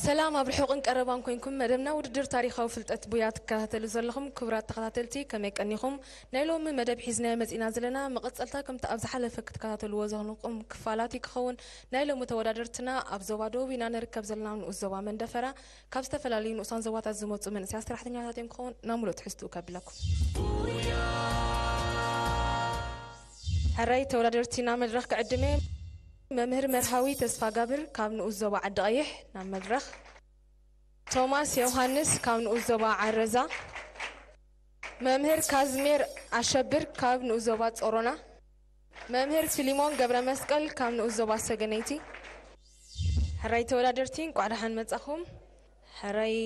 ሰላም ኣብ ርሑቕን ቀረባን ኮንኩም መደብና ውድድር ታሪኻዊ ፍልጠት ቡያ ትከታተሉ ዘለኹም ክቡራት ተኸታተልቲ፣ ከመይ ቀኒኹም? ናይ ሎሚ መደብ ሒዝናዮ መጺእና ዘለና መቐጸልታ ከምቲ ኣብ ዝሓለፈ ክትከታተልዎ ዘለኹም ክፋላት እዩ ክኸውን። ናይ ሎሚ ተወዳደርትና ኣብ ዞባ ደቡብ ኢና ንርከብ ዘለና፣ ንኡስ ዞባ መንደፈራ። ካብ ዝተፈላለዩ ንኡሳን ዞባታት ዝመጹ መንእሰያት ሰራሕተኛታት እዮም ክኸውን። ናብ ሙሉእ ትሕዝትኡ ከብለኩም። ሕራይ ተወዳደርቲ ናብ መድረኽ ክዕድመ። መምህር መርሃዊ ተስፋ ጋብር ካብ ንኡስ ዞባ ዓዲ ቀይሕ ናብ መድረኽ። ቶማስ ዮሃንስ ካብ ንኡስ ዞባ ዓረዛ። መምህር ካዝሜር ኣሸብር ካብ ንኡስ ዞባ ጾሮና። መምህር ፊሊሞን ገብረ መስቀል ካብ ንኡስ ዞባ ሰገነይቲ። ሕራይ ተወዳደርቲ እንቋዕ ደሓን መጻኹም። ሕራይ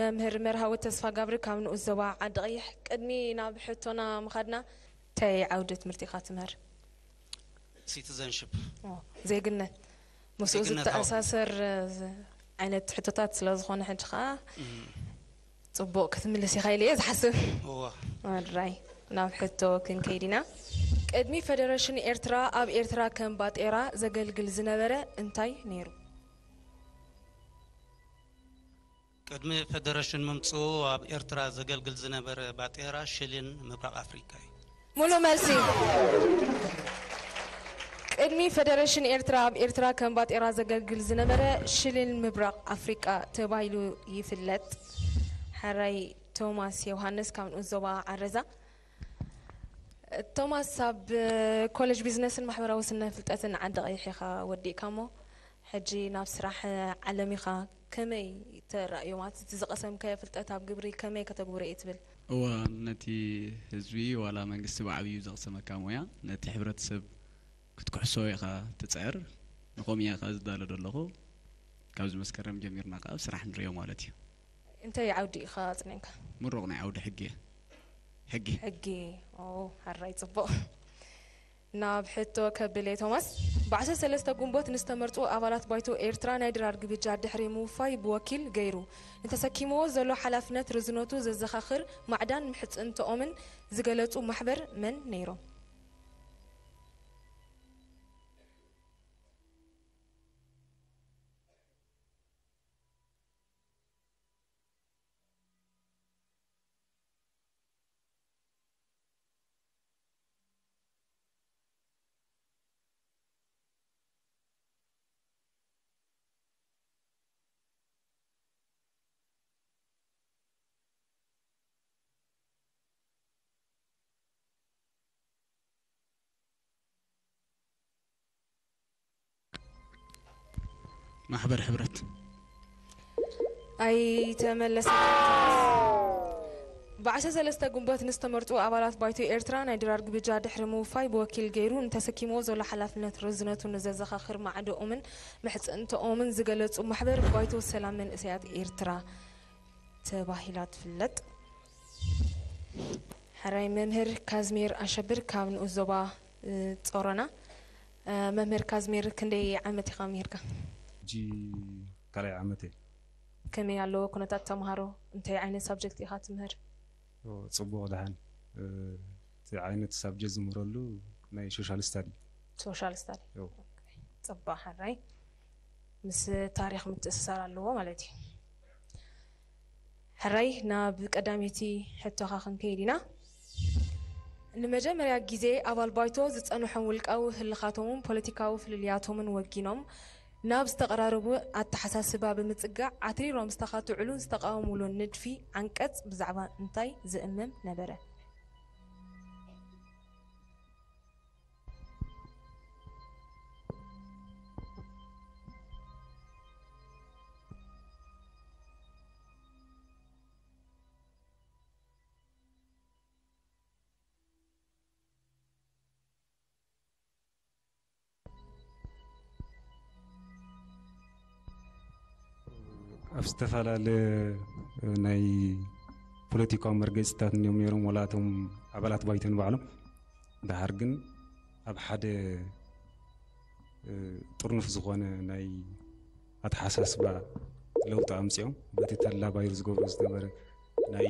መምህር መርሃዊ ተስፋ ጋብር ካብ ንኡስ ዞባ ዓዲ ቀይሕ። ቅድሚ ናብ ሕቶና ምኻድና እንታይ ዓውዲ ትምህርቲ ኢኻ ትምህር? ሲቲዘንሽፕ ኦ፣ ዜግነት ምስኡ ዜግነት ዝተኣሳሰር እ፣ ዓይነት ሕቶታት ስለ ዝኾነ ሕጂ ኸዓ ጽቡቕ ክትምልስ ኢኻ ኢለ እየ ዝሓስብ። እዋ ኣራይ ናብ ሕቶ ክንከይድ ኢና። ቅድሚ ፈደረሽን ኤርትራ ኣብ ኤርትራ ከም ባጤራ ዘገልግል ዝነበረ እንታይ ነይሩ? ቅድሚ ፈደረሽን ምምፅኡ ኣብ ኤርትራ ዘገልግል ዝነበረ ባጤራ ሽሊን ምብራቕ ኣፍሪካ እዩ። ሙሉእ መልሲ። ቅድሚ ፈደረሽን ኤርትራ ኣብ ኤርትራ ከም ባጤራ ዘገልግል ዝነበረ ሽሊን ምብራቕ ኣፍሪቃ ተባሂሉ ይፍለጥ። ሕራይ ቶማስ ዮሃንስ ካብ ንኡስ ዞባ ዓረዛ። ቶማስ ኣብ ኮሌጅ ቢዝነስን ማሕበራዊ ስነ ፍልጠትን ዓዲ ቀይሕ ኢኻ ወዲእካ እሞ ሕጂ ናብ ስራሕ ዓለም ኢኻ። ከመይ ተራእዮም ኣቲ ዝቐሰምካዮ ፍልጠት ኣብ ግብሪ ከመይ ከተግብሮ እየ ትብል? እዋ ነቲ ህዝቢ ዋላ መንግስቲ ብዓብዩ ዘቕሰመካ ሞያ ነቲ ሕብረተሰብ ክትክሕሶ ኢኻ ትፅዕር። ንኸምኡ እየ ኸዓ ዝዳሎ ዘለኹ። ካብዚ መስከረም ጀሚርና ከዓ ኣብ ስራሕ ንሪኦ ማለት እዩ። እንታይ ዓውዲ ኢኻ ኣፅኒዕካ? ምሩቕ ናይ ዓውዲ ሕጊ እየ። ሕጊ። ሕጊ። ኦ፣ ሕራይ ፅቡቕ። ናብ ሕቶ ከብል እየ ቶማስ። ብዓሰርተ ሰለስተ ጉንቦት ንዝተመርፁ ኣባላት ባይቶ ኤርትራ ናይ ድራር ግብጃ ድሕሪ ምውፋይ ብወኪል ገይሩ ንተሰኪምዎ ዘሎ ሓላፍነት ርዝነቱ ዘዘኻኽር ማዕዳን ምሕፅንትኦምን ዝገለፁ ማሕበር መን ነይሮም? ማሕበር ሕብረት። ኣይተመለሰ። ብዓሰርተ ሰለስተ ጉንበት ንዝተመርፁ ኣባላት ባይቶ ኤርትራ ናይ ድራር ግብጃ ድሕሪ ምውፋይ ብወኪል ገይሩ ንተሰኪምዎ ዘሎ ሓላፍነት ርዝነቱ ንዘዘኻኽር ማዕዶኦምን ምሕፅንትኦምን ዝገለፁ ማሕበር ባይቶ ሰላም መንእሰያት ኤርትራ ተባሂላ ትፍለጥ። ሕራይ መምህር ካዝሚር ኣሸብር ካብ ንኡስ ዞባ ጾሮና። መምህር ካዝሚር ክንደይ ዓመት ኢኻ ምሂርካ? ሕጂ ካልኣይ ዓመት እየ። ከመይ ኣሎ ኩነታት ተምሃሮ? እንታይ ዓይነት ሳብጀክት ኢኻ ትምህር? ጽቡቕ ደሓን። እቲ ዓይነት ሳብጀክት ዝምህረሉ ናይ ሶሻል ስታዲ። ሶሻል ስታዲ። ጽባ ሕራይ ምስ ታሪኽ ምትእስሳር ኣለዎ ማለት እዩ። ሕራይ ናብ ቀዳመይቲ ሕቶኻ ክንከይድ ኢና። ንመጀመርያ ግዜ ኣባል ባይቶ ዝጸንሖም ውልቃዊ ህልኻቶምን ፖለቲካዊ ፍልልያቶምን ወጊኖም ናብ ዝተቐራረቡ ኣተሓሳስባ ብምጽጋዕ ኣትሪሮም ዝተኻትዕሉን ዝተቓወምሉን ንድፊ ዓንቀጽ ብዛዕባ እንታይ ዝእምም ነበረ? ኣብ ዝተፈላለየ ናይ ፖለቲካዊ መርገፂታት እዮም ነይሮም፣ ዋላ እቶም ኣባላት ባይቶ ንባዕሎም ደሓር ግን ኣብ ሓደ ጥርኑፍ ዝኾነ ናይ ኣተሓሳስባ ለውጢ ኣምፂኦም፣ በቲ ተላ ባይሩ ዝገብሮ ዝነበረ ናይ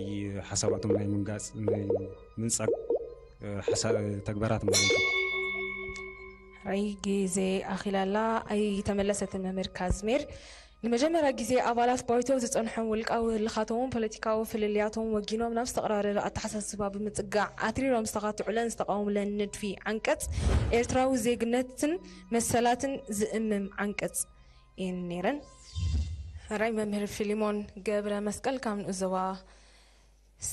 ሓሳባቶም ናይ ምንጋፅ ናይ ምንፃግ ተግባራት ማለት እዩ። ራይ ግዜ ኣኺላላ ኣይተመለሰትን መምህር ካዝሜር። ንመጀመርያ ግዜ ኣባላት ባይቶ ዝጸንሖም ውልቃዊ ህልኻቶምን ፖለቲካዊ ፍልልያቶም ወጊኖም ናብ ዝተቐራረበ ኣተሓሳስባ ብምጽጋዕ ኣትሪሮም ዝተኻትዑለን ዝተቃወሙለን ንድፊ ዓንቀጽ ኤርትራዊ ዜግነትን መሰላትን ዝእምም ዓንቀጽ እየን ነይረን። ሕራይ መምህር ፊሊሞን ገብረ መስቀል ካብ ንኡስ ዞባ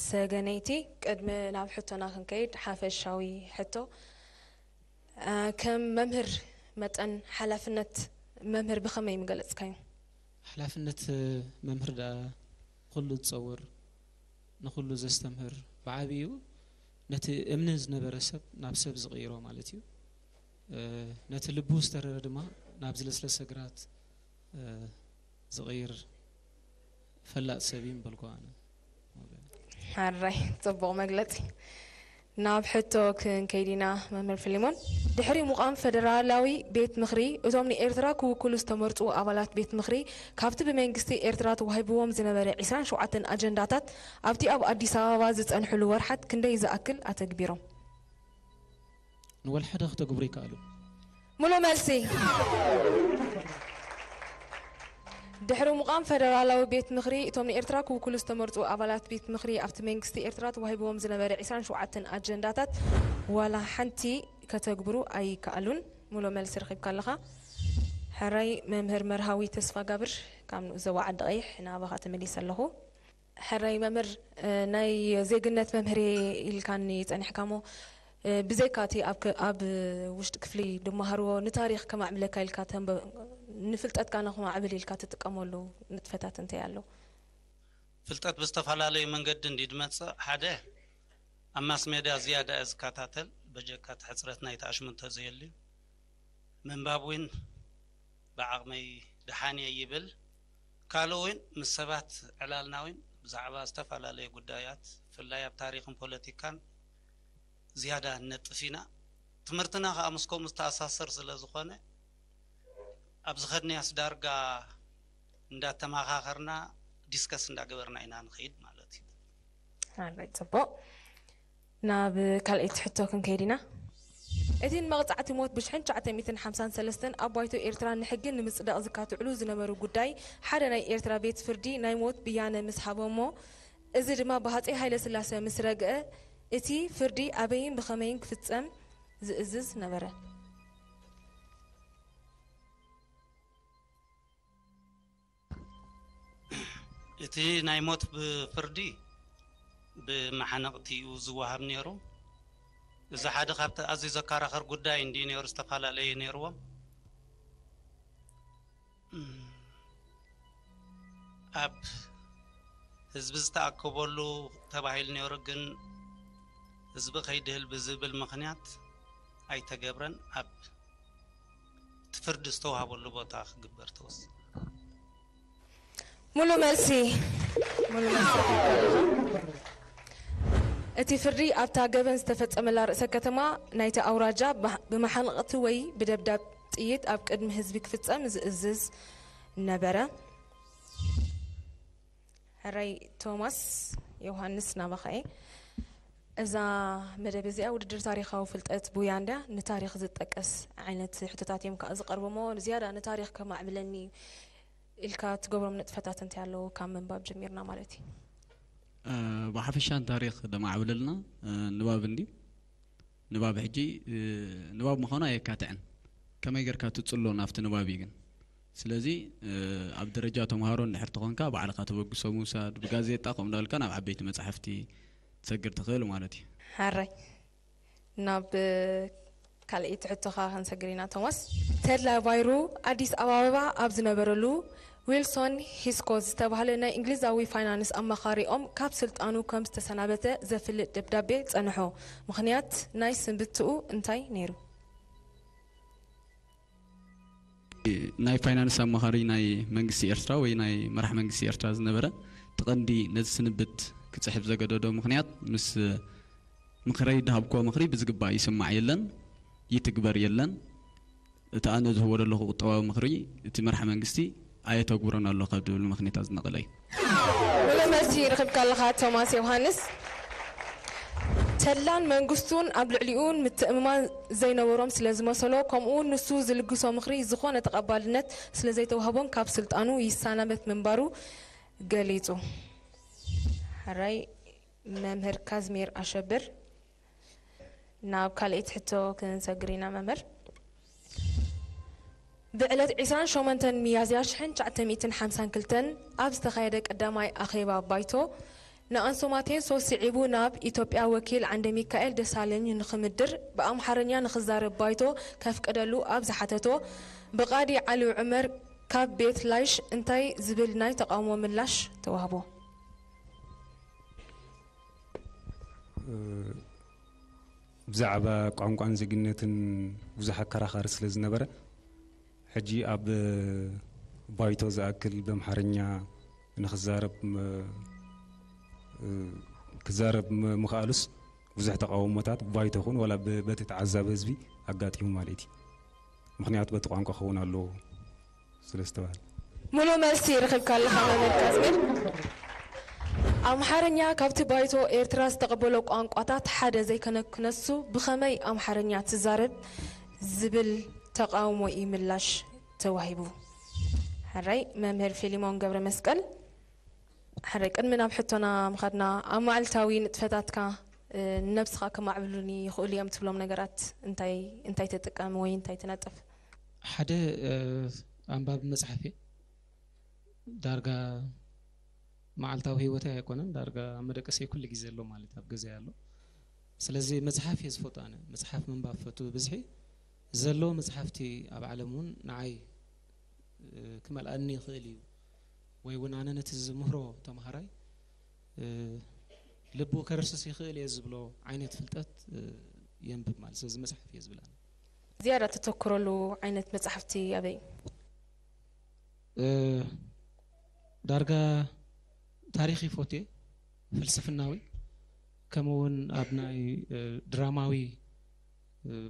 ሰገነይቲ። ቅድሚ ናብ ሕቶና ክንከይድ ሓፈሻዊ ሕቶ ከም መምህር መጠን ሓላፍነት መምህር ብኸመይ ምገለፅካዮ? ሓላፍነት መምህር ደኣ ኩሉ ዝፀውር ንኩሉ ዘስተምህር ብዓብዩ ነቲ እምኒ ዝነበረ ሰብ ናብ ሰብ ዝቕይሮ ማለት እዩ። ነቲ ልቡ ዝተረረ ድማ ናብ ዝለስለሰ ግራት ዝቕይር ፈላጥ ሰብ እዩ ምበልኩ ኣነ። ሓራይ ጽቡቕ መግለጺ። ናብ ሕቶ ክንከይድ ኢና መምህር ፊሊሞን። ድሕሪ ምቋም ፈደራላዊ ቤት ምኽሪ እቶም ንኤርትራ ክውክሉ ዝተመርጹ ኣባላት ቤት ምኽሪ ካብቲ ብመንግስቲ ኤርትራ ተዋሂብዎም ዝነበረ ዕስራን ሸውዓተን ኣጀንዳታት ኣብቲ ኣብ ኣዲስ ኣበባ ዝጸንሕሉ ወርሓት ክንደይ ዝኣክል ኣተግቢሮም? ንወልሓደ ክተግብሩ ይከኣሉ። ሙሉእ መልሲ። ድሕሪ ምቋም ፈደራላዊ ቤት ምኽሪ እቶም ንኤርትራ ክውክሉ ዝተመርጹ ኣባላት ቤት ምኽሪ ኣብቲ መንግስቲ ኤርትራ ተዋሂብዎም ዝነበረ ዕስራን ሸውዓተን ኣጀንዳታት ዋላ ሓንቲ ከተግብሩ ኣይከኣሉን። ሙሉእ መልሲ ረኺብካ ኣለኻ። ሕራይ መምህር መርሃዊ ተስፋጋብር ካብ ንኡስ ዞባ ዓዲ ቀይሕ ናባኻ ተመሊሰ ኣለኹ። ሕራይ መምህር ናይ ዜግነት መምህር ኢልካኒ ጸኒሕካ እሞ ብዘይካ እቲ ኣብ ውሽጢ ክፍሊ ድመሃርዎ ንታሪኽ ከማዕብለካ ኢልካ ንፍልጠትካ ንክማዕብል ኢልካ ትጥቀመሉ ንጥፈታት እንታይ ኣሎ? ፍልጠት ብዝተፈላለዩ መንገዲ እንዲ ድመፅእ ሓደ ኣብ ማስ ሜድያ ዝያዳ እየ ዝከታተል በጀካ እቲ ሕፅረት ናይቲ ኣሽሙ እንተዘየልዩ ምንባብ እውን ብዓቕመይ ደሓን እየ ይብል። ካልእ እውን ምስ ሰባት ዕላልና እውን ብዛዕባ ዝተፈላለዩ ጉዳያት ብፍላይ ኣብ ታሪኽን ፖለቲካን ዝያዳ ንነጥፍ ኢና። ትምህርትና ከዓ ምስ ከምኡ ዝተኣሳሰር ስለ ዝኾነ ኣብ ዝኸድናዮስ ዳርጋ እንዳተመኻኸርና ዲስከስ እንዳገበርና ኢና ንኸይድ ማለት እዩ። ኣራይ ፅቡቕ ናብ ካልኣይቲ ሕቶ ክንከይድ ኢና። እቲ ንመቕፃዕቲ ሞት ብሽሕን ትሽዓተ ሚእትን ሓምሳን ሰለስተን ኣብ ባይቶ ኤርትራ ንሕጊ ንምፅዳቕ ዝካትዕሉ ዝነበሩ ጉዳይ ሓደ ናይ ኤርትራ ቤት ፍርዲ ናይ ሞት ብያነ ምስ ሃቦሞ እዚ ድማ ብሃፀይ ሃይለስላሰ ምስ ረግአ እቲ ፍርዲ ኣበይን ብኸመይን ክፍፀም ዝእዝዝ ነበረ? እቲ ናይ ሞት ብፍርዲ ብመሓነቕቲ እዩ ዝወሃብ ነይሩ። እዚ ሓደ ካብቲ ኣዝዩ ዘከራኸር ጉዳይ እንድዩ ነይሩ፣ ዝተፈላለዩ ነይርዎም። ኣብ ህዝቢ ዝተኣከበሉ ተባሂሉ ነይሩ፣ ግን ህዝቢ ከይድህል ብዝብል ምኽንያት ኣይተገብረን። ኣብ እቲ ፍርዲ ዝተዋህበሉ ቦታ ክግበር ተወሲኑ። ሙሉ መልሲ ሙሉ መልሲ። እቲ ፍርዲ ኣብታ ገበን ዝተፈጸመላ ርእሰ ከተማ ናይቲ ኣውራጃ ብመሓንቕቲ ወይ ብደብዳብ ጥይት ኣብ ቅድሚ ህዝቢ ክፍጸም ዝእዝዝ ነበረ። ሕራይ ቶማስ ዮሃንስ ናባኻ እየ። እዛ መደብ እዚኣ ውድድር ታሪኻዊ ፍልጠት ቡያ እንድያ። ንታሪኽ ዝጠቀስ ዓይነት ሕቶታት እዮም ከዓ ዝቐርቡ እሞ ዝያዳ ንታሪኽ ከማዕብለኒ ኢልካ ትገብሮም ንጥፈታት እንታይ ኣለዉ? ካብ ምንባብ ጀሚርና ማለት እዩ። ብሓፈሻ ንታሪኽ ደማዕብለልና ንባብ እንድዩ። ንባብ ሕጂ ንባብ ምዃኑ ኣየካትዕን። ከመይ ጌርካ ትጽሎ ናብቲ ንባብ እዩ ግን። ስለዚ ኣብ ደረጃ ተምሃሮ እንድሕር ተኾንካ ባዕልኻ ተበግሶ ምውሳድ፣ ብጋዜጣ ከምኡ እንዳበልካ ናብ ዓበይቲ መጻሕፍቲ ትሰግር ትኽእል ማለት እዩ። ሕራይ ናብ ካልኣይቲ ሕቶኻ ክንሰግር ኢና ቶማስ። ተድላ ባይሩ ኣዲስ ኣባባ ኣብ ዝነበረሉ ዊልሶን ሂስኮ ዝተባህለ ናይ እንግሊዛዊ ፋይናንስ ኣማኻሪኦም ካብ ስልጣኑ ከም ዝተሰናበተ ዘፍልጥ ደብዳቤ ጸንሖ። ምኽንያት ናይ ስንብትኡ እንታይ ነይሩ? ናይ ፋይናንስ ኣማኻሪ ናይ መንግስቲ ኤርትራ ወይ ናይ መራሕ መንግስቲ ኤርትራ ዝነበረ እቲ ቀንዲ ነዚ ስንብት ክጽሕፍ ዘገደዶ ምኽንያት ምስ ምኽረይ ድሃብክዎ ምኽሪ ብዝግባእ ይስማዕ የለን፣ ይትግበር የለን። እቲ ኣነ ዝህቦ ዘለኹ ቁጠባዊ ምኽሪ፣ እቲ መርሓ መንግስቲ ኣየተግብሮን ኣሎ ካብ ዝብል ምኽንያታት ዝነቐለ እዩ። ሙሉእ መልሲ ረኺብካ ኣለኻ ቶማስ ዮሃንስ። ተድላን መንግስቱን ኣብ ልዕሊኡ ምትእምማን ዘይነበሮም ስለ ዝመሰሎ፣ ከምኡውን ንሱ ዝልግሶ ምኽሪ ዝኾነ ተቐባልነት ስለ ዘይተዋህቦን ካብ ስልጣኑ ይሰናበት ምንባሩ ገሊጹ። ሕራይ መምህር ካዝሚር ኣሸብር፣ ናብ ካልኣይቲ ሕቶ ክንሰግር ኢና መምህር። ብዕለት ዕስራን ሸሞንተን ሚያዝያ ሽሕን ትሽዓተ ሚእትን ሓምሳን ክልተን ኣብ ዝተኻየደ ቀዳማይ ኣኼባ ባይቶ ንኣንሶማቴንሶ ስዒቡ ናብ ኢትዮጵያ ወኪል ዓንደ ሚካኤል ደሳለኝ ንኽምድር ብኣምሓርኛ ንኽዛረብ ባይቶ ከፍቅደሉ ኣብ ዝሓተቶ ብቓዲ ዓሊ ዑመር ካብ ቤት ላይሽ እንታይ ዝብል ናይ ተቓውሞ ምላሽ ተዋህቦ? ብዛዕባ ቋንቋን ዜግነትን ብዙሕ ኣከራኻሪ ስለ ዝነበረ፣ ሕጂ ኣብ ባይቶ ዝኣክል ብኣምሓርኛ ንኽዛረብ ም- ክዛረብ ም- ምኽኣሉስ ብዙሕ ተቃውሞታት ብባይቶ ኹን ዋላ ብ- በቲ ተዓዛቢ ህዝቢ ኣጋጢሙ ማለት እዩ። ምኽንያቱ በቲ ቋንቋ ክኸውን ኣለዎ ስለ ዝተባህለ። ሙሉእ መልሲ ረኺብካ ኣለኻ መምህር ካዝሚር። ኣምሓርኛ ካብቲ ባይቶ ኤርትራ ዝተቐበሎ ቋንቋታት ሓደ ዘይኮነ ክነሱ ብኸመይ ኣምሓርኛ ትዛረብ ዝብል ተቓውሞ እዩ ምላሽ ተዋሂቡ። ሕራይ መምህር ፊሊሞን ገብረ መስቀል። ሕራይ ቅድሚ ናብ ሕቶና ምኻድና ኣብ መዓልታዊ ንጥፈታትካ ንነብስኻ ከማዕብሉኒ ይኽእሉ እዮም ትብሎም ነገራት እንታይ እንታይ ትጥቀም ወይ እንታይ ትነጥፍ? ሓደ ኣንባቢ መጽሓፍ እየ። ዳርጋ መዓልታዊ ህይወተይ ኣይኮነን፣ ዳርጋ ኣብ መደቀሰይ ኩሉ ግዜ ኣሎ ማለት ኣብ ገዛይ ኣሎ። ስለዚ መጽሓፍ እየ ዝፈቱ፣ ኣነ መጽሓፍ ምንባብ ፈቱ ብዝሒ ዘሎ መጽሓፍቲ ኣብ ዓለም እውን ንዓይ ክመልኣኒ ይኽእል እዩ ወይ እውን ኣነ ነቲ ዝምህሮ ተምሃራይ ልቡ ከርስስ ይኽእል እየ ዝብሎ ዓይነት ፍልጠት የንብብ ማለት። ስለዚ መጽሓፍ እየ ዝብል ኣነ። ዝያዳ ተተኩረሉ ዓይነት መጽሓፍቲ ኣበይ? ዳርጋ ታሪኽ ይፎትየ፣ ፍልስፍናዊ፣ ከምኡ እውን ኣብ ናይ ድራማዊ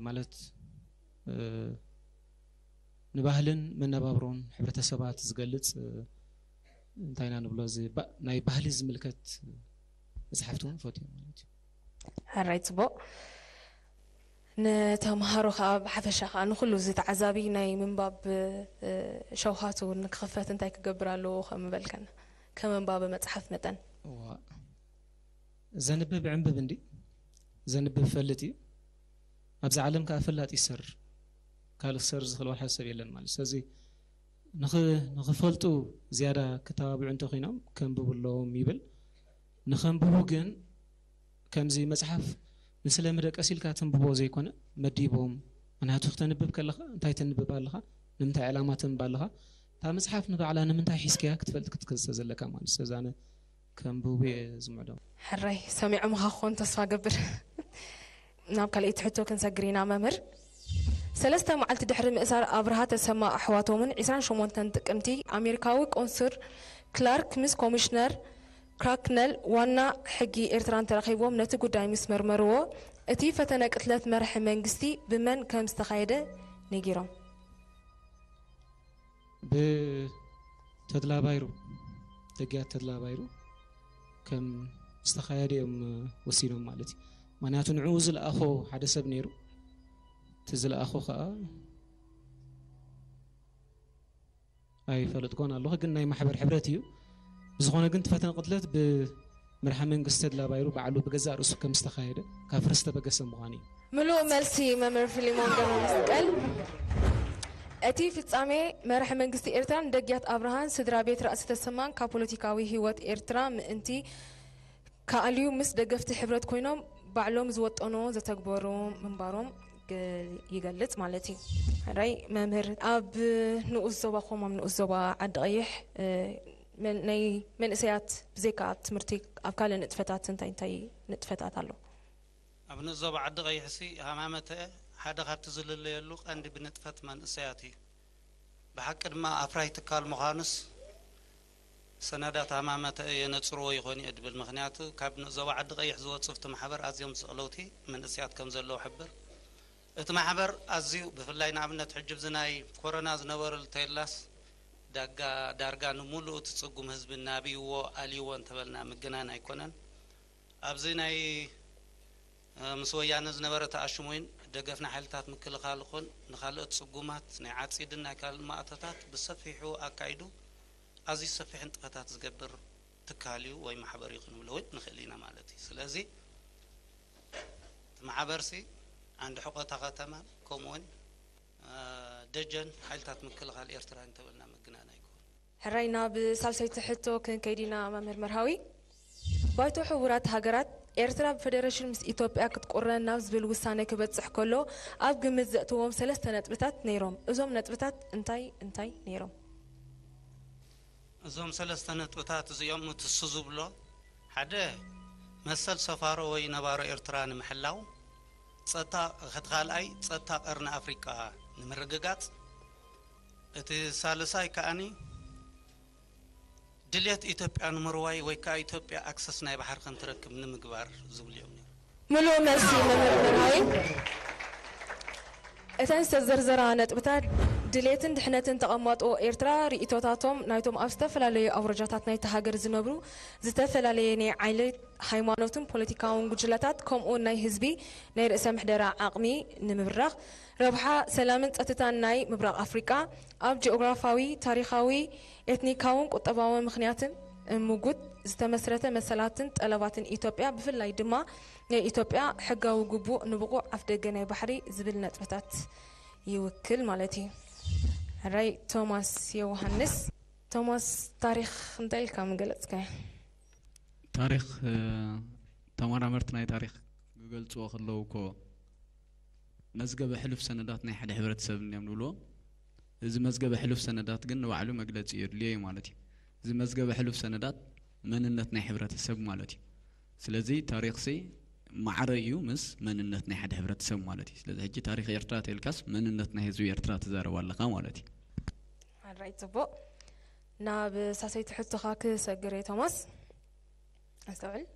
ማለት ንባህልን መነባብሮን ሕብረተሰባት ዝገልፅ እንታይ ኢና ንብሎ ናይ ባህሊ ዝምልከት መፅሓፍቲ እውን ፈትዮ ማለት እዩ። ሕራይ ፅቡቕ። ንተምሃሮ ከዓ ብሓፈሻ ከዓ ንኩሉ እዚ ተዓዛቢ ናይ ምንባብ ሸውሃቱ ንክኽፈት እንታይ ክገብር ኣለዎ ከምበልከና ከም ኣንባቢ መፅሓፍ መጠን? እዋ ዘንብብ ዕንብብ እንዲ ዘንብብ ፈልጥ እዩ። ኣብዚ ዓለም ከዓ ፈላጥ ይሰር ካልእ ክሰር ዝኽእል ዋላ ሰብ የለን ማለት ስለዚ ንኽፈልጡ ዝያዳ ክተባብዑ እንተኮይኖም ከንብቡ ኣለዎም ይብል። ንኸንብቡ ግን ከምዚ መጽሓፍ ንስለ መደቀሲ ኢልካ ተንብቦ ዘይኮነ መዲቦም ምክንያቱ ክተንብብ ከለኻ እንታይ ተንብብ ኣለኻ ንምንታይ ዕላማ ተንብ ኣለኻ እታ መጽሓፍ ንባዕላ ንምንታይ ሒዝክያ ክትፈልጥ ክትከዝተ ዘለካ ማለት ስለዚ ኣነ ከንብቡ እየ ዝምዕዶም። ሕራይ ሰሚዖምኻ ክኾን ተስፋ ገብር። ናብ ካልኣይቲ ሕቶ ክንሰግር ኢና መምህር። ሰለስተ መዓልቲ ድሕሪ ምእሳር ኣብርሃ ተሰማ ኣሕዋቶምን ዕስራን ሸሞንተን ጥቅምቲ ኣሜሪካዊ ቆንሱል ክላርክ ምስ ኮሚሽነር ክራክነል ዋና ሕጊ ኤርትራን ተራኺቦም ነቲ ጉዳይ ምስ መርመርዎ እቲ ፈተነ ቅትለት መራሒ መንግስቲ ብመን ከም ዝተኻየደ ነጊሮም። ብተድላ ባይሩ ደጊያት ተድላ ባይሩ ከም ዝተኻየደ እዮም ወሲኖም ማለት እዩ። ምክንያቱ ንዕኡ ዝለኣኾ ሓደ ሰብ ነይሩ። እቲ ዝለኣኾ ከዓ ኣይፈለጥኮን ኣለኹ ግን ናይ ማሕበር ሕብረት እዩ። ብዝኾነ ግን እቲ ፈተነ ቅትለት ብመርሓ መንግስቲ ተድላ ባይሩ ባዕሉ ብገዛእ ርእሱ ከም ዝተኻየደ ካብ ፍርስ ተበገሰ ምዃኑ እዩ። ምሉእ መልሲ መምህር ፊሊሞን ገብረመስቀል። እቲ ፍጻሜ መራሒ መንግስቲ ኤርትራን ደጊያት ኣብርሃን ስድራ ቤት ራእሲ ተሰማን ካብ ፖለቲካዊ ህይወት ኤርትራ ምእንቲ ክኣልዩ ምስ ደገፍቲ ሕብረት ኮይኖም ባዕሎም ዝወጠንዎ ዘተግበሩ ምንባሮም ይገልጽ ማለት እዩ። ሕራይ መምህር ኣብ ንኡስ ዞባኹም ኣብ ንኡስ ዞባ ዓዲ ቀይሕ ናይ መንእሰያት ብዘይካ ኣብ ትምህርቲ ኣብ ካልእ ንጥፈታት እንታይ እንታይ ንጥፈታት ኣሎ? ኣብ ንኡስ ዞባ ዓዲ ቀይሕሲ ሃማመተ ሓደ ካብቲ ዝልለየሉ ቀንዲ ብንጥፈት መንእሰያት እዩ። ብሓቂ ድማ ኣፍራይ ትካል ምዃኑስ ሰነዳት ሃማመተ የነጽርዎ ይኾን እዩ ድብል። ምኽንያቱ ካብ ዞባ ዓዲ ቀይሕ ዝወጽእ እቲ ማሕበር ኣዝዮም ዝቕለውቲ መንእስያት ከም ዘለዉ ሕብር። እቲ ማሕበር ኣዝዩ ብፍላይ ንኣብነት ሕጂ ኣብዚ ናይ ኮሮና ዝነበረሉ ተይላስ ዳጋ ዳርጋ ንምሉእ እቲ ጽጉም ህዝቢ ናብይዎ ኣልይዎ እንተበልና ምግናን ኣይኮነን። ኣብዚ ናይ ምስ ወያነ ዝነበረ ተኣሽሞይን ደገፍና ሓይልታት ምክልኻል ኹን ንኻልኦት ጽጉማት ናይ ዓጺድን ናይ ካልእ ማእቶታት ብሰፊሑ ኣካይዱ ኣዝዩ ሰፊሕ ንጥፈታት ዝገብር ትካል እዩ ወይ ማሕበር እዩ ክንብሎ እውን ንኽእል ኢና ማለት እዩ። ስለዚ እቲ ማሕበርሲ ዓንዲ ሕቆታ ከተማ ከምኡውን ደጀን ሓይልታት ምክልኻል ኤርትራ እንተበልና ምግናን ኣይኮን። ሕራይ ናብ ሳልሰይቲ ሕቶ ክንከይድ ኢና መምህር መርሃዊ። ባይቶ ሕቡራት ሃገራት ኤርትራ ብፈደረሽን ምስ ኢትዮጵያ ክትቁረን ናብ ዝብል ውሳነ ክበጽሕ ከሎ ኣብ ግምት ዘእተዎም ሰለስተ ነጥብታት ነይሮም። እዞም ነጥብታት እንታይ እንታይ ነይሮም? እዞም ሰለስተ ነጥብታት እዚኦም እቲ እሱ ዝብሎ ሓደ መሰል ሰፋሮ ወይ ነባሮ ኤርትራ ንምሕላው፣ ጸጥታ እቲ ካልኣይ ጸጥታ ቀርኒ ኣፍሪቃ ንምርግጋጽ፣ እቲ ሳልሳይ ከኣኒ ድልየት ኢትዮጵያ ንምርዋይ ወይ ከዓ ኢትዮጵያ ኣክሰስ ናይ ባሕሪ ከምትረክብ ንምግባር ዝብሉ እዮም ነይሮም። ምሉእ መልሲ መምህር መርሃዊ። እተን ዝተዘርዘራ ነጥብታት ድሌትን ድሕነትን ተቐማጦ ኤርትራ ርእይቶታቶም ናይቶም ኣብ ዝተፈላለዩ ኣውረጃታት ናይቲ ሃገር ዝነብሩ ዝተፈላለየ ናይ ዓይለት ሃይማኖትን ፖለቲካውን ጉጅለታት ከምኡውን ናይ ህዝቢ ናይ ርእሰ ምሕደራ ዓቕሚ ንምብራኽ ረብሓ ሰላምን ጸጥታን ናይ ምብራቕ ኣፍሪቃ ኣብ ጂኦግራፋዊ፣ ታሪኻዊ፣ ኤትኒካውን ቁጠባውን ምኽንያትን እምጉት ዝተመስረተ መሰላትን ጠለባትን ኢትዮጵያ ብፍላይ ድማ ናይ ኢትዮጵያ ሕጋዊ ግቡእ ንብቑዕ ኣፍደገ ናይ ባሕሪ ዝብል ነጥብታት ይውክል ማለት እዩ። ሕራይ ቶማስ ዮውሃንስ። ቶማስ ታሪኽ እንታይ ኢልካ ምገለጽካዮ? ታሪኽ ተመራመርቲ ናይ ታሪኽ ክገልጽዎ ከለዉ እኮ መዝገበ ሕሉፍ ሰነዳት ናይ ሓደ ሕብረተሰብ እንዲዮም ንብልዎ። እዚ መዝገበ ሕሉፍ ሰነዳት ግን ንባዕሉ መግለጺ የድልዮ እዩ ማለት እዩ። እዚ መዝገበ ሕሉፍ ሰነዳት መንነት ናይ ሕብረተሰብ ማለት እዩ። ስለዚ ታሪኽሲ ማዕረ እዩ ምስ መንነት ናይ ሓደ ሕብረተሰብ ማለት እዩ። ስለዚ ሕጂ ታሪኽ ኤርትራ ተልካስ መንነት ናይ ህዝቢ ኤርትራ ትዛረብ ኣለኻ ማለት እዩ። ኣራይ ጽቡቕ። ናብ ሳሰይቲ ሕቶኻ ክሰግር እየ ቶማስ። ኣስተውዕል።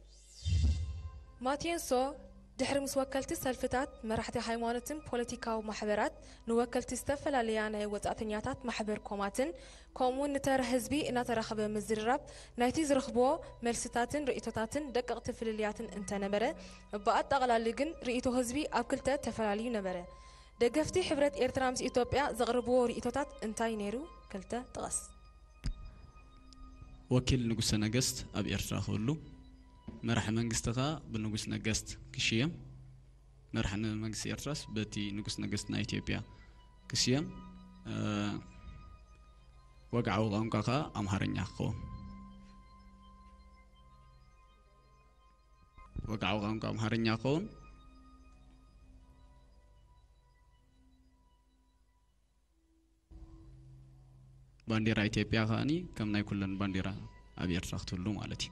ማቴንሶ ድሕሪ ምስ ወከልቲ ሰልፍታት፣ መራሕቲ ሃይማኖትን ፖለቲካዊ ማሕበራት፣ ንወከልቲ ዝተፈላለያ ናይ ወጻእተኛታት ማሕበር ኮማትን ከምኡውን ንተራ ህዝቢ እናተራኸበ ምዝርራብ ናይቲ ዝረኽብዎ መልስታትን ርእይቶታትን ደቀቕቲ ፍልልያትን እንተነበረ፣ ብኣጠቓላሊ ግን ርእይቶ ህዝቢ ኣብ ክልተ ተፈላልዩ ነበረ። ደገፍቲ ሕብረት ኤርትራ ምስ ኢትዮጵያ ዘቕርብዎ ርእይቶታት እንታይ ነይሩ? ክልተ ጥቐስ። ወኪል ንጉሰ ነገስት ኣብ ኤርትራ ክህሉ፣ መራሒ መንግስቲ ከኣ ብንጉስ ነገስት ክሽየም፣ መራሒ መንግስቲ ኤርትራስ በቲ ንጉስ ነገስት ናይ ኢትዮጵያ ክስየም፣ ወግዓዊ ቋንቋ ከኣ ኣምሃርኛ ክኸውን። ወግዓዊ ቋንቋ ኣምሃርኛ ክኸውን። ባንዴራ ኢትዮጵያ ከኣኒ ከም ናይ ኩለን ባንዴራ ኣብ ኤርትራ ክትህሉ ማለት እዩ።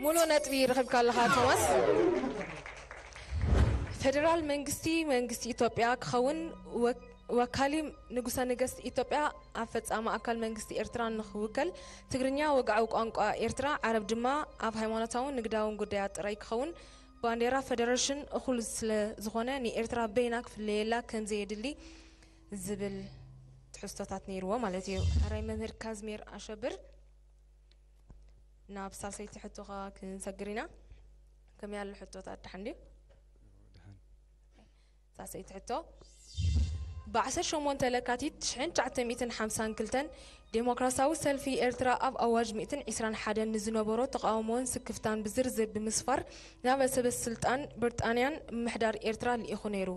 ሙሉእ ነጥቢ ረኺብካ ኣለኻ ቶማስ። ፌደራል መንግስቲ መንግስቲ ኢትዮጵያ ክኸውን ወ- ወካሊ ንጉሰ ነገስት ኢትዮጵያ ኣብ ፈጻሚ ኣካል መንግስቲ ኤርትራ ንኽውከል ትግርኛ ወግዓዊ ቋንቋ ኤርትራ ዓረብ ድማ ኣብ ሃይማኖታውን ንግዳውን ጉዳያት ጥራይ ክኸውን ባንዴራ ፈደረሽን እኹል ስለ ዝኾነ ንኤርትራ በይና ክፍለየላ ከምዘየድሊ ዝብል ትሕዝቶታት ነይርዎ ማለት እዩ። ሕራይ መምህር ካዝሜር ኣሸብር ናብ ሳልሰይቲ ሕቶኻ ክንሰግር ኢና። ከመይ ኣሎ ሕቶታት ደሓን ድዩ? ሳልሰይቲ ሕቶ ብ19 ለካቲት 1952 ዴሞክራሲያዊ ሰልፊ ኤርትራ ኣብ ኣዋጅ 121 ንዝነበሮ ተቓውሞን ስክፍታን ብዝርዝር ብምስፋር ናብ ሰበ ስልጣን ብሪጣንያን ምምሕዳር ኤርትራ ልኢኹ ነይሩ።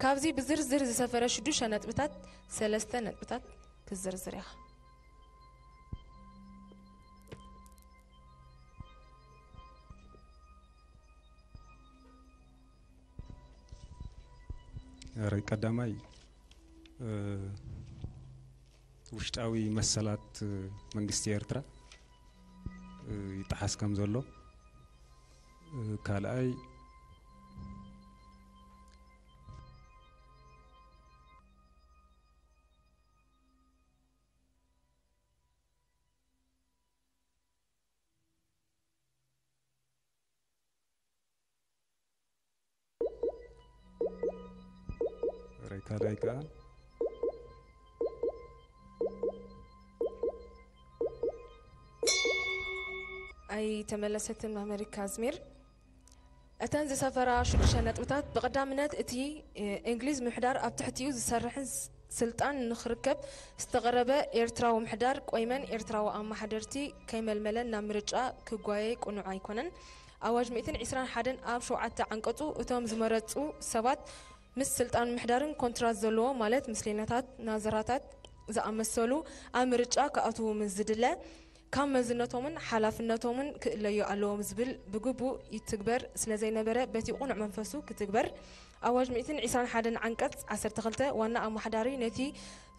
ካብዚ ብዝርዝር ዝሰፈረ ሽዱሽተ ነጥብታት ሰለስተ ነጥብታት ክትዝርዝር ኢኻ። ርይ ቀዳማይ ውሽጣዊ መሰላት መንግስቲ ኤርትራ ይጠሓስ ከም ዘሎ፣ ካልኣይ ካልኣይ ከዓ ኣይተመለሰትን መምህር ካዝሚር። እተን ዝሰፈራ ሽዱሽተ ነጥብታት ብቐዳምነት እቲ እንግሊዝ ምሕዳር ኣብ ትሕቲኡ ዝሰርሕን ስልጣን ንኽርከብ ዝተቐረበ ኤርትራዊ ምሕዳር ቆይመን ኤርትራዊ ኣመሓደርቲ ከይመልመለን ናብ ምርጫ ክጓየ ቅኑዕ ኣይኮነን። ኣዋጅ ሚእትን ዕስራን ሓደን ኣብ ሸውዓተ ዓንቀጹ እቶም ዝመረጹ ሰባት ምስ ስልጣን ምሕዳርን ኮንትራት ዘለዎ ማለት ምስሌነታት ናዘራታት ዝኣመሰሉ ኣብ ምርጫ ክኣትዉ ምስ ዝድለ ካብ መዝነቶምን ሓላፍነቶምን ክእለዩ ኣለዎም ዝብል ብግቡእ ይትግበር ስለዘይነበረ በቲ ቁኑዕ መንፈሱ ክትግበር ኣዋጅ ሚእትን ዕስራን ሓደን ዓንቀጽ ዓሰርተ ክልተ ዋና ኣመሓዳሪ ነቲ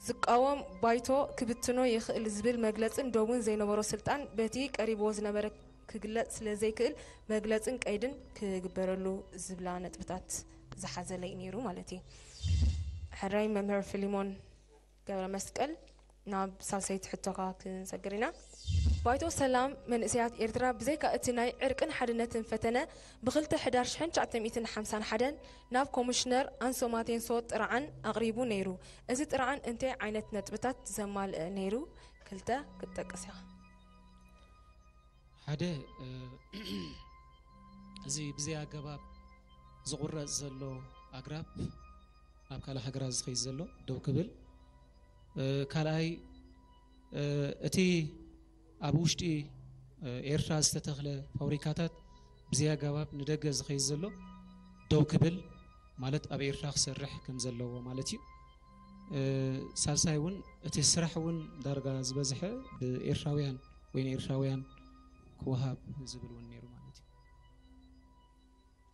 ዝቃወም ባይቶ ክብትኖ ይኽእል ዝብል መግለጽን ዶብን ዘይነበሮ ስልጣን በቲ ቀሪብዎ ዝነበረ ክግለጽ ስለዘይክእል መግለጽን ቀይድን ክግበረሉ ዝብላ ነጥብታት ዝሓዘለ እዩ ነይሩ ማለት እዩ። ሕራይ መምህር ፊሊሞን ገብረ መስቀል ናብ ሳልሰይቲ ሕቶኻ ክንሰግር ኢና። ባይቶ ሰላም መንእሰያት ኤርትራ ብዘይካ እቲ ናይ ዕርቅን ሓድነትን ፈተነ ብክልተ ሕዳር ሽሕን ትሽዓተ ሚእትን ሓምሳን ሓደን ናብ ኮሚሽነር ኣንሶ ማቴንሶ ጥርዓን ኣቕሪቡ ነይሩ። እዚ ጥርዓን እንታይ ዓይነት ነጥብታት ዘማልአ ነይሩ? ክልተ ክትጠቅስ ኢኻ። ሓደ እዚ ብዘይ ኣገባብ ዝቑረጽ ዘሎ ኣግራብ ናብ ካልእ ሃገራት ዝኸይድ ዘሎ ደው ክብል፣ ካልኣይ እቲ ኣብ ውሽጢ ኤርትራ ዝተተኽለ ፋብሪካታት ብዘይ ኣገባብ ንደገ ዝኸይድ ዘሎ ደው ክብል ማለት ኣብ ኤርትራ ክሰርሕ ከም ዘለዎ ማለት እዩ። ሳልሳይ እውን እቲ ስራሕ እውን ዳርጋ ዝበዝሐ ብኤርትራውያን ወይ ንኤርትራውያን ክወሃብ ዝብል እውን ነይሩ ማለት እዩ።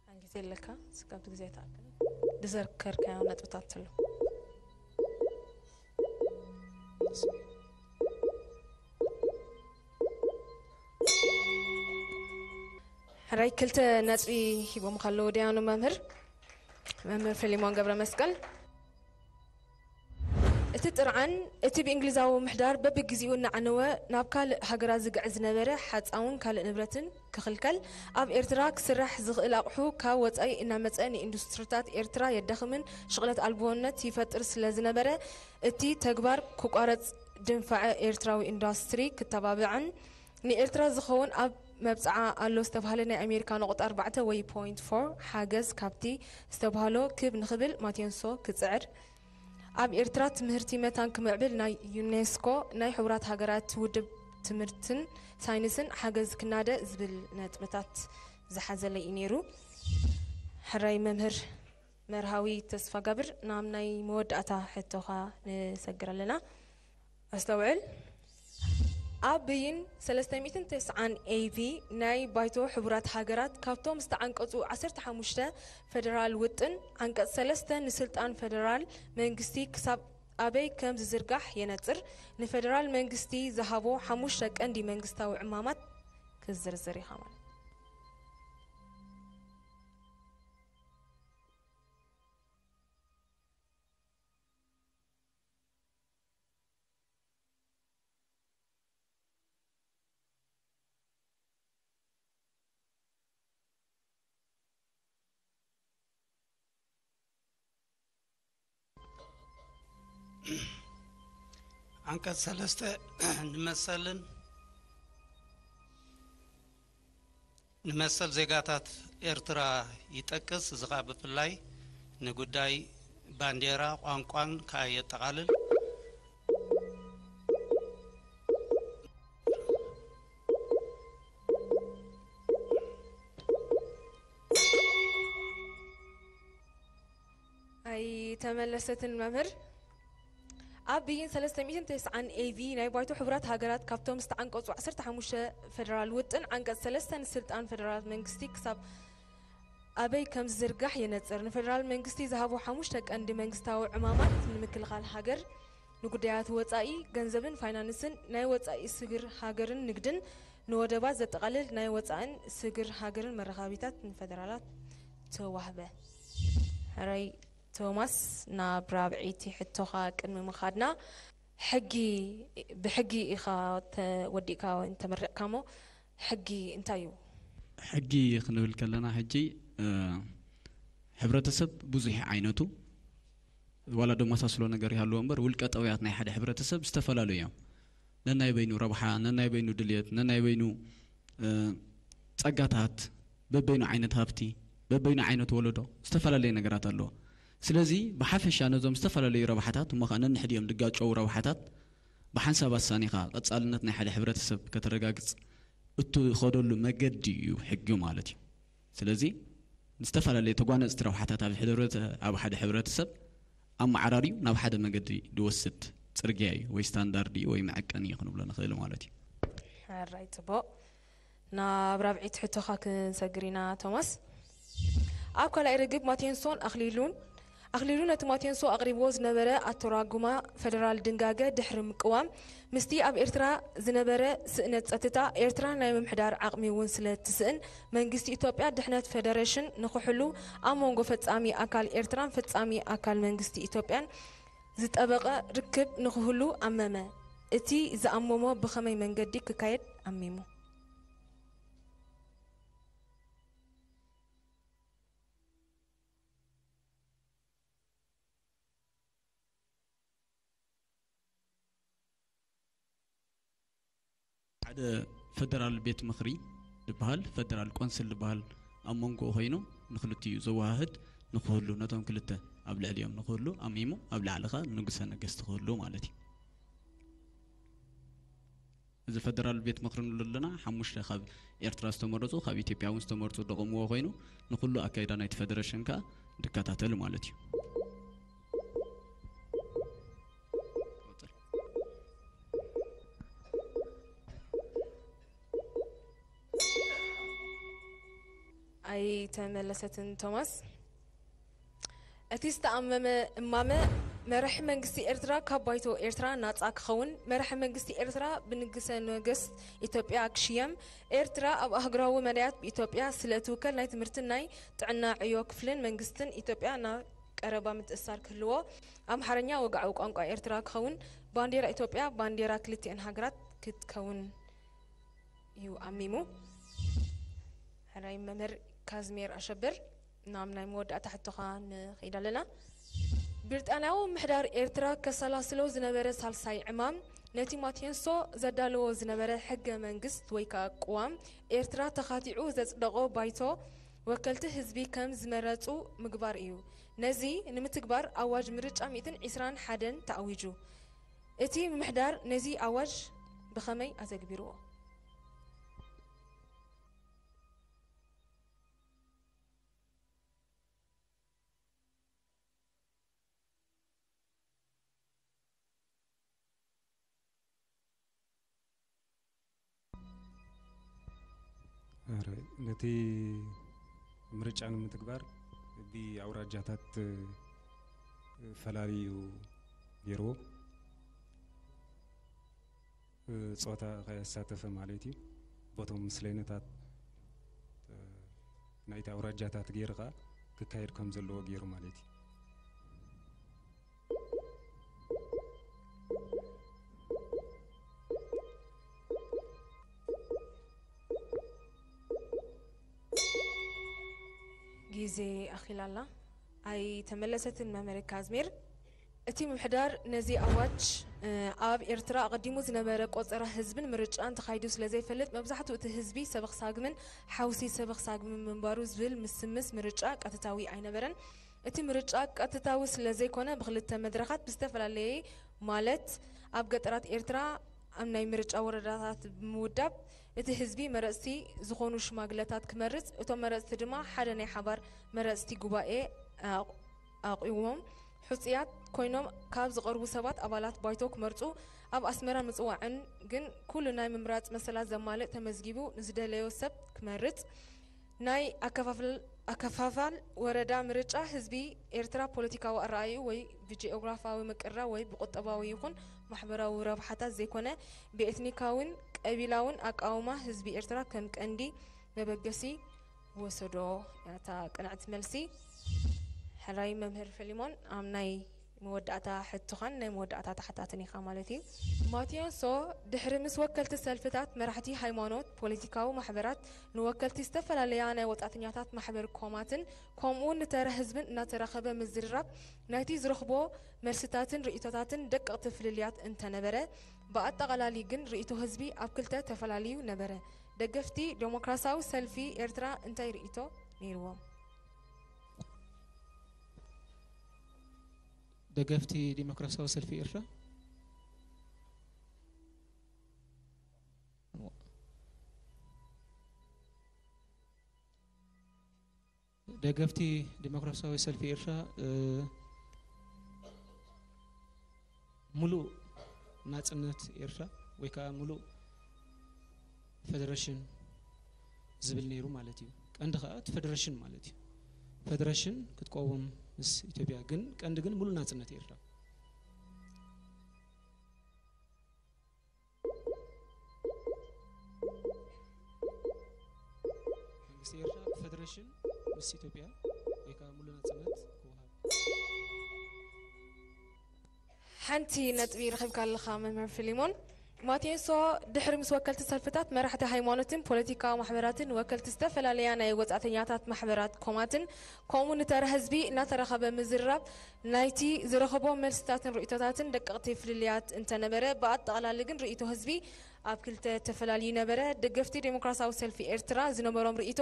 ሓን ግዜ ኣለካ ስጋብ ግዜ ተኣክል ድዘርከርካዮ ነጥብታት ኣሎ። ሕራይ ክልተ ነጥቢ ሂቦም ከለዉ ደያኑ መምህር መምህር ፊሊሞን ገብረ መስቀል እቲ ጥርዓን እቲ ብእንግሊዛዊ ምሕዳር በብግዜኡ እናዓነወ ናብ ካልእ ሃገራት ዝግዕዝ ዝነበረ ሓፃውን ካልእ ንብረትን ክኽልከል ኣብ ኤርትራ ክስራሕ ዝኽእል ኣቑሑ ካብ ወፃኢ እናመፀ ንኢንዱስትሪታት ኤርትራ የዳኽምን ሽቕለት ኣልቦነት ይፈጥር ስለዝነበረ እቲ ተግባር ክቋረፅ ድንፋዐ ኤርትራዊ ኢንዱስትሪ ክተባብዕን ንኤርትራ ዝኸውን ኣብ መብፅዓ ኣሎ ዝተባህለ ናይ ኣሜሪካ ነቑጣ ኣርባዕተ ወይ ፖይንት ፎር ሓገዝ ካብቲ ዝተባህሎ ክብ ንኽብል ማቴንሶ ክፅዕር ኣብ ኤርትራ ትምህርቲ መታን ክምዕብል ናይ ዩኔስኮ ናይ ሕቡራት ሃገራት ውድብ ትምህርትን ሳይንስን ሓገዝ ክናደ ዝብል ነጥብታት ዝሓዘለ እዩ ነይሩ። ሕራይ መምህር መርሃዊ ተስፋ ጋብር ናብ ናይ መወዳእታ ሕቶኻ ንሰግር ኣለና። ኣስተውዕል ኣብ ብይን ሰለስተ ሚእትን ተስዓን ኤ ቪ ናይ ባይቶ ሕቡራት ሃገራት ካብቶም ዝተዓንቀጹ ዓሰርተ ሓሙሽተ ፈደራል ውጥን ዓንቀጽ ሰለስተ ንስልጣን ፈደራል መንግስቲ ክሳብ ኣበይ ከም ዝዝርጋሕ የነጽር። ንፈደራል መንግስቲ ዝሃቦ ሓሙሽተ ቀንዲ መንግስታዊ ዕማማት ክዝርዝር ኢኻ ማለት ዓንቀጽ ሰለስተ ንመሰልን ንመሰል ዜጋታት ኤርትራ ይጠቅስ። እዚ ኸኣ ብፍላይ ንጉዳይ ባንዴራ፣ ቋንቋን ከኣ የጠቓልል። ኣይተመለሰትን መምህር ኣብ ብይን ሰለስተ ሚእትን ተስዓን ኤ ቪ ናይ ባይቶ ሕቡራት ሃገራት ካብቶም ዝተዓንቀጹ ዓሰርተ ሓሙሽተ ፈደራል ውጥን ዓንቀጽ ሰለስተ ንስልጣን ፈደራል መንግስቲ ክሳብ ኣበይ ከም ዝዝርጋሕ የነጽር። ንፈደራል መንግስቲ ዝሃቦ ሓሙሽተ ቀንዲ መንግስታዊ ዕማማት ንምክልኻል ሃገር፣ ንጉዳያት ወጻኢ፣ ገንዘብን ፋይናንስን፣ ናይ ወጻኢ ስግር ሃገርን ንግድን፣ ንወደባት ዘጠቓልል ናይ ወጻእን ስግር ሃገርን መረኻቢታት ንፈደራላት ተዋህበ። ሕራይ ቶማስ ናብ ራብዐይቲ ሕቶኻ ቅድሚ ምኻድና ሕጊ ብሕጊ ኢኻ ተወዲእካ ወይ ተመሪቕካ እሞ ሕጊ እንታይ እዩ? ሕጊ ክንብል ከለና ሕጂ እ፣ ሕብረተሰብ ብዙሕ ዓይነቱ ዋላ ደመሳስሎ ነገር ይሃልዎ እምበር፣ ውልቀ ጠውያት ናይ ሓደ ሕብረተሰብ ዝተፈላለዩ እዮም። ነናይ በይኑ ረብሓ፣ ነናይ በይኑ ድልየት፣ ነናይ በይኑ ጸጋታት፣ በበይኑ ዓይነት ሃብቲ፣ በበይኑ ዓይነት ወለዶ፣ ዝተፈላለየ ነገራት ኣለዎ። ስለዚ ብሓፈሻ ነዞም ዝተፈላለዩ ረብሓታት፣ እሞ ኸዓ ነንሕድኦም ዝጋጨዉ ረብሓታት ብሓንሳብ ኣሳኒኻ ቀጻልነት ናይ ሓደ ሕብረተሰብ ከተረጋግጽ እትኸደሉ መገዲ እዩ ሕጊ ማለት እዩ። ስለዚ ዝተፈላለዩ ተጓነጽቲ ረብሓታት ኣብ ሕደረት-፣ ኣብ ሓደ ሕብረተሰብ ኣመዓራርዩ ናብ ሓደ መገዲ ዝወስድ ጽርግያ እዩ ወይ ስታንዳርድ እዩ ወይ መዐቀኒ እዩ ክንብሎ ንኽእል ማለት እዩ። ሕራይ ጽቡቕ። ናብ ራብዒት ሕቶኻ ክንሰግር ኢና ቶማስ። ኣብ ካልኣይ ርግብ ማቴንሶን ኣኽሊሉን ኣኽሊሉ ነቲ ማቴንሶ ኣቕሪብዎ ዝነበረ ኣተራጉማ ፈደራል ድንጋገ ድሕሪ ምቅዋም ምስቲ ኣብ ኤርትራ ዝነበረ ስእነት ጸጥታ ኤርትራ ናይ ምምሕዳር ዓቕሚ እውን ስለ ትስእን መንግስቲ ኢትዮጵያ ድሕነት ፈደረሽን ንኽሕሉ ኣብ መንጎ ፈጻሚ ኣካል ኤርትራን ፈጻሚ ኣካል መንግስቲ ኢትዮጵያን ዝጠበቐ ርክብ ንኽህሉ ኣመመ። እቲ ዝኣመሞ ብኸመይ መንገዲ ክካየድ ኣሚሙ? ሓደ ፈደራል ቤት ምኽሪ ዝበሃል፣ ፈደራል ቆንስል ዝበሃል ኣብ መንጎኡ ኮይኑ ንክልቲኡ ዘወሃህድ ንክህሉ፣ ነቶም ክልተ ኣብ ልዕሊኦም ንክህሉ ኣሚሙ፣ ኣብ ላዕሊ ኸኣ ንጉሰ ነገስት ክህሉ ማለት እዩ። እዚ ፈደራል ቤት ምኽሪ ንብሎ ዘለና ሓሙሽተ ካብ ኤርትራ ዝተመረጹ፣ ካብ ኢትዮጵያ እውን ዝተመርጹ ደቐምዎ ኮይኑ ንኩሉ ኣካይዳ ናይቲ ፈደረሽን ከኣ ዝከታተል ማለት እዩ። ኣይተመለሰትን ቶማስ። እቲ ዝተኣመመ እማመ መራሒ መንግስቲ ኤርትራ ካብ ባይቶ ኤርትራ ናጻ ክኸውን፣ መራሒ መንግስቲ ኤርትራ ብንግሰ ነገስት ኢትዮጵያ ክሽየም፣ ኤርትራ ኣብ ኣህጉራዊ መዳያት ብኢትዮጵያ ስለ እትውከል ናይ ትምህርትን ናይ ጥዕና ዕዮ ክፍልን መንግስትን ኢትዮጵያ ናብ ቀረባ ምትእስሳር ክህልዎ፣ ኣምሓርኛ ወግዓዊ ቋንቋ ኤርትራ ክኸውን፣ ባንዴራ ኢትዮጵያ ባንዴራ ክልቲኣን ሃገራት ክትከውን እዩ ኣሚሙ። ሕራይ መምህር ካዝሜር ኣሸብር፣ ናብ ናይ መወዳእታ ሕቶኻ ንኸይድ ኣለና። ብሪጣንያዊ ምሕዳር ኤርትራ ከሰላስሎ ዝነበረ ሳልሳይ ዕማም፣ ነቲ ማቴንሶ ዘዳለዎ ዝነበረ ሕገ መንግስት ወይ ከኣ ቅዋም ኤርትራ ተኻቲዑ ዘጽደቖ ባይቶ ወከልቲ ህዝቢ ከም ዝመረጹ ምግባር እዩ። ነዚ ንምትግባር ኣዋጅ ምርጫ ሚእትን ዕስራን ሓደን ተኣዊጁ። እቲ ምምሕዳር ነዚ ኣዋጅ ብኸመይ ኣተግቢርዎ? ኣረ፣ ነቲ ምርጫ ንምትግባር ብኣውራጃታት ፈላልዩ ገይርዎ። ጾታ ከየሳተፈ ማለት እዩ። ቦቶም ምስለይነታት ናይቲ ኣውራጃታት ገይሩ ከኣ ክካየድ ከም ዘለዎ ገይሩ ማለት እዩ። ግዜ ኣኺላ ኣላ ኣይተመለሰትን መምህር ካዝሚር። እቲ ምምሕዳር ነዚ ኣዋጅ ኣብ ኤርትራ ኣቐዲሙ ዝነበረ ቆጸራ ህዝብን ምርጫን ተኻይዱ ስለዘይፈልጥ መብዛሕትኡ እቲ ህዝቢ ሰበኽ ሳግምን ሓውሲ ሰበኽ ሳግምን ምንባሩ ዝብል ምስምስ ምርጫ ቀጥታዊ ኣይነበረን። እቲ ምርጫ ቀጥታዊ ስለዘይኮነ ብኽልተ መድረኻት ብዝተፈላለየ ማለት ኣብ ገጠራት ኤርትራ ኣብ ናይ ምርጫ ወረዳታት ብምውዳብ እቲ ህዝቢ መረፅቲ ዝኾኑ ሽማግለታት ክመርፅ እቶም መረፅቲ ድማ ሓደ ናይ ሓባር መረፅቲ ጉባኤ ኣቑሞም ሕፁያት ኮይኖም ካብ ዝቐርቡ ሰባት ኣባላት ባይቶ ክመርፁ ኣብ ኣስመራ ምፅዋዕን ግን ኩሉ ናይ ምምራፅ መሰላት ዘማልእ ተመዝጊቡ ንዝደለዮ ሰብ ክመርፅ ናይ ኣከፋፋል ወረዳ ምርጫ ህዝቢ ኤርትራ ፖለቲካዊ ኣረኣእይኡ ወይ ብጂኦግራፍያዊ ምቅርራብ ወይ ብቁጠባዊ ይኹን ማሕበራዊ ረብሓታት ዘይኮነ ብኤትኒካውን ቀቢላውን ኣቃውማ ህዝቢ ኤርትራ ከም ቀንዲ መበገሲ ወሰዶ። እታ ቅንዕቲ መልሲ ሕራይ መምህር ፈሊሞን ኣብ ናይ መወዳእታ ሕቶኻን ናይ መወዳእታ ተሓታትን ኢኻ ማለት እዩ። ማቲዮንሶ፣ ድሕሪ ምስ ወከልቲ ሰልፍታት፣ መራሕቲ ሃይማኖት፣ ፖለቲካዊ ማሕበራት፣ ንወከልቲ ዝተፈላለያ ናይ ወጻእተኛታት ማሕበር ኮማትን ከምኡ እውን ንተራ ህዝብን እናተራኸበ ምዝርራብ ናይቲ ዝረኽቦ መልስታትን ርእይቶታትን ደቀቕቲ ፍልልያት እንተነበረ፣ ብኣጠቓላሊ ግን ርእይቶ ህዝቢ ኣብ ክልተ ተፈላልዩ ነበረ። ደገፍቲ ዴሞክራሲያዊ ሰልፊ ኤርትራ እንታይ ርእይቶ ነይርዎም? ደገፍቲ ዲሞክራሲያዊ ሰልፊ ኤርትራ ደገፍቲ ዲሞክራሲያዊ ሰልፊ ኤርትራ፣ እ፣ ሙሉእ ናጽነት ኤርትራ ወይ ከዓ ሙሉእ ፈደረሽን ዝብል ነይሩ ማለት እዩ። ቀንዲ ከዓ እቲ ፈደረሽን ማለት እዩ። ፈደረሽን ክትቀውም ምስ ኢትዮጵያ፣ ግን ቀንዲ ግን ሙሉእ ናጽነት ኤርትራ። መንግስቲ ኤርትራ ብፈደረሽን ምስ ኢትዮጵያ ወይ ከዓ ሙሉ ናጽነት ክወሃብ። ሓንቲ ነጥቢ ረኺብካ ኣለኻ መምህር ፊሊሞን። ማቴንሶ፣ ድሕሪ ምስ ወከልቲ ሰልፍታት፣ መራሕቲ ሃይማኖትን ፖለቲካዊ ማሕበራትን ወከልቲ ዝተፈላለያ ናይ ወጻእተኛታት ማሕበራት ኮማትን ከምኡ ንተራ ህዝቢ እናተራኸበ ምዝርራብ ናይቲ ዝረኸቦ መልስታትን ርእይቶታትን ደቀቕቲ ፍልልያት እንተነበረ፣ ብኣጠቓላሊ ግን ርእይቶ ህዝቢ ኣብ ክልተ ተፈላልዩ ነበረ። ደገፍቲ ዴሞክራሲያዊ ሰልፊ ኤርትራ ዝነበሮም ርእይቶ፣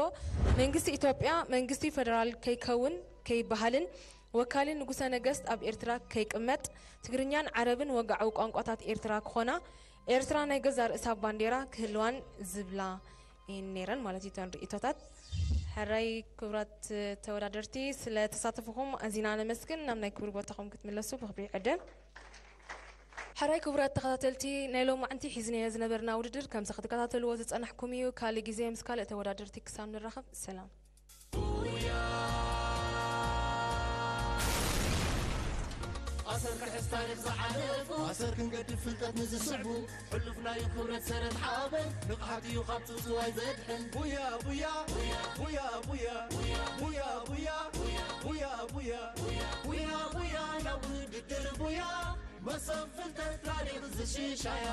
መንግስቲ ኢትዮጵያ መንግስቲ ፈደራል ከይከውን ከይበሃልን ወካሊ ንጉሰ ነገስት ኣብ ኤርትራ ከይቅመጥ፣ ትግርኛን ዓረብን ወግዓዊ ቋንቋታት ኤርትራ ክኾና፣ ኤርትራ ናይ ገዛእ ርእሳ ባንዴራ ክህልዋን ዝብላ እየን ነይረን ማለት እዩ እተን ርእይቶታት። ሕራይ ክቡራት ተወዳደርቲ፣ ስለ ተሳተፍኹም ኣዚና ነመስግን። ናብ ናይ ክብሪ ቦታኹም ክትምለሱ ብኽብሪ ይዕድም። ሕራይ ክቡራት ተኸታተልቲ፣ ናይ ሎማዕንቲ ሒዝናዮ ዝነበርና ውድድር ከምዚ ክትከታተልዎ ዝጸናሕኩም እዩ። ካልእ ግዜ ምስ ካልእ ተወዳደርቲ ክሳብ ንራኸብ፣ ሰላም። ኣሰር ክሕዝ ታሪኽ ዝሓለፉ፣ ኣሰር ክንገድፍ ፍልጠት ንዝስዕቡ፣ ሕሉፍ ናዩ ክብረት ሰረት ሓበን፣ ንቕሓት እዩ ካብ ጽውጽዋይ ዘድሕን። ቡያ ቡያ ቡያ ቡያ ቡያ ቡያ ቡያ ቡያ ቡያ ቡያ ቡያ ናብ ውድድር ቡያ፣ መሶብ ፍልጠት ታሪኽ ዝሽሻያ።